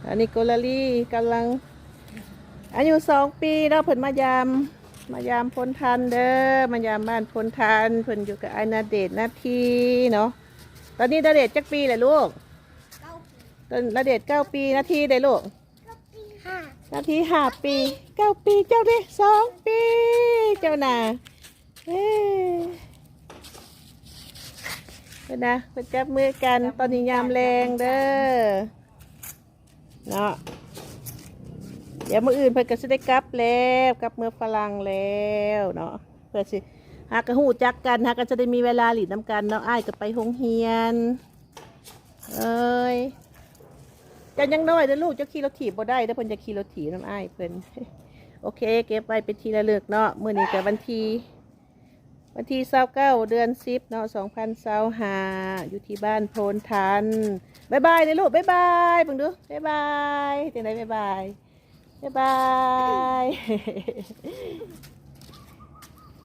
ອັນນີ້ໂກລາລີກຳລັງອາຍຸສອງປີເນາະ ເພິ່ນມາຢາມ ມາຢາມໂພນທັນເດີ ມາຢາມບ້ານໂພນທັນ ເພິ່ນຢູ່ກັບອ້າຍນະເດດນະທີເນາະ. ຕອນນີ້ນະເດດຈັກປີແລ້ວລູກ? ເກົ້າປີ. ຕອນນະເດດເກົ້າປີ ນະທີເດ້ລູກ? ນະທີຫ້າປີ ເກົ້າປີ ເຈົ້າເດ້ສອງປີ ເຈົ້ານະ. ເອີ ເພິ່ນນະ ເພິ່ນຈັບມືກັນ ຕອນນີ້ຍາມແລງເດີເນາະ. ດຽວມື້ອື່ນເພິ່ນກໍຊິໄດ້ກັບແລ້ວ ກັບເມືອຝຣັ່ງແລ້ວເນາະ ເພື່ອຊິ ຫາກໍຮູ້ຈັກກັນ ຫາກໍຈະໄດ້ມີເວລາຫຼິ້ນນຳກັນເນາະ. ອ້າຍກໍໄປໂຮງຮຽນ ເອີຍ ເຈົ້າຍັງນ້ອຍເດີລູກ ເຈົ້າຂີ່ລົດຖີບບໍ່ໄດ້ເດີ ເພິ່ນຈະຂີ່ລົດຖີບນຳອ້າຍເພິ່ນ. ໂອເຄ ເກັບໄວ້ເປັນທີ່ລະລຶກເນາະ. ມື້ນີ້ກໍວັນທີ ວັນທີຊາວເກົ້າ ເດືອນສິບເນາະ ສອງພັນຊາວຫ້າ ຢູ່ທີ່ບ້ານໂພນທັນ. ບາຍບາຍເດີລູກ ບາຍບາຍ ເບິ່ງດູ ບາຍບາຍ ເຮັດຈັ່ງໃດ ບາຍບາຍ ບາຍບາຍ.